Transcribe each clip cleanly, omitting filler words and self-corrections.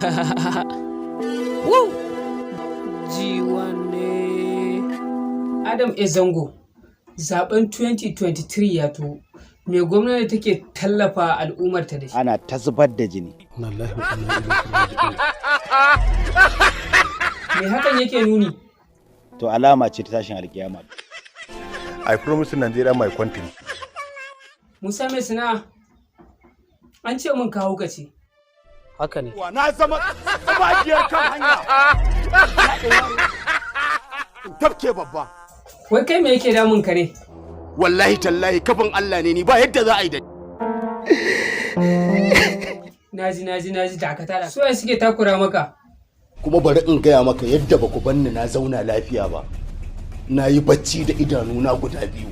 Woo! G1 ne. Adam A. Zango, zaben 2023 ya to, me gwamnati take tallafa al'ummarta da shi? Ana ta zubar da jini. Wallahi wa inna ilaihi raji'un. Me hakan yake nuni? To, alama ce ta tashin alkiyama. I promise Nigeria my country. Musa mai sana'a, an ce mun kawo ka ce. Haka ne. Na zama tsabagiyar kan hanya. Tafke babba. Wai kai, me yake damun ka ne? Wallahi tallahi kafin Allah ne ni ba yadda za a yi da Naji, naji, naji, dakata da. Suwaye suke takura maka? Kuma bari in gaya maka, yadda ba ku banni na zauna lafiya ba. Na yi bacci da idanuna guda biyu.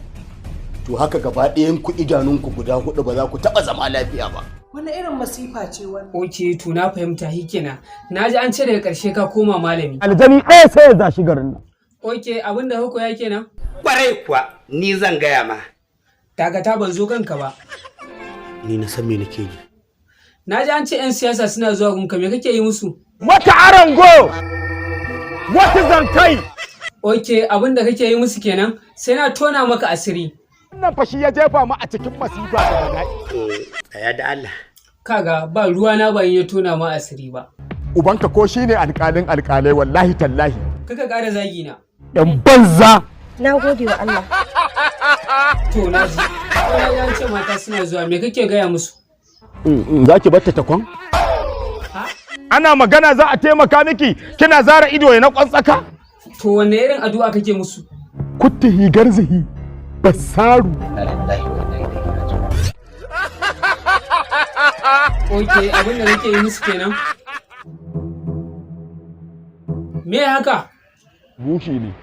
To, haka gaba ɗayan ku idanunku guda hudu ba za ku taɓa zama lafiya ba. Wani irin masifa ce wannan? Ok, to na fahimta shikenan. Naji an ce daga ƙarshe ka koma malami. Aljani ɗaya sai ya zashi garin nan. Ok, abin da ka koya kenan? Kwarai kuwa, ni zan gaya ma. Dakata, ban zo kanka ba. Ni na san me nake yi. Naji an ce 'yan siyasa suna zuwa gunka, me kake yi musu? Wata arango! Wata zankai! Ok, abin da kake yi musu kenan? Sai na tona maka asiri. Wannan fashi ya jefa mu a cikin masifa da bala'i. Tsaya da Allah. Kaga, ba ruwa na ban ya tona ma asiri ba. Ubanka ko shine alƙalin alƙalai, wallahi tallahi. Kaka ƙara zagi na. Yan banza! Na gode wa Allah. To, na ji. Ko na ji an ce mata suna zuwa, me kake gaya musu? Za ki batta ta kwan? Ha? Ana magana za a taimaka miki, kina zara ido ya na kwan tsaka? To, wanne irin addu'a kake musu? Kuttihi garzihi basaru. Inna lillahi wa inna ilaihi raji'un. Ok, abin da kake yi musu kenan? Me haka? Bushi ne.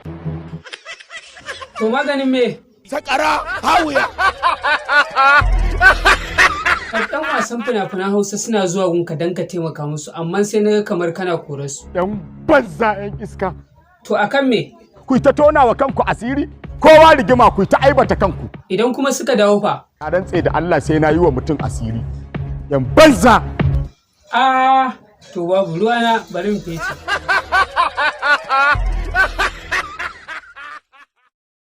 To, maganin me? Sakara hawuya. Ɗan wasan fina-finan Hausa suna zuwa gunka don ka taimaka musu, amma sai na ga kamar kana korar su. Yan banza, yan iska. To, akan me? Ku ta tona wa kanku asiri, kowa rigima, ku ta aibata kanku. Idan kuma suka dawo fa? A rantse da Allah sai na yi wa mutum asiri. Yan banza! Ah, to babu ruwana, bari mu fece.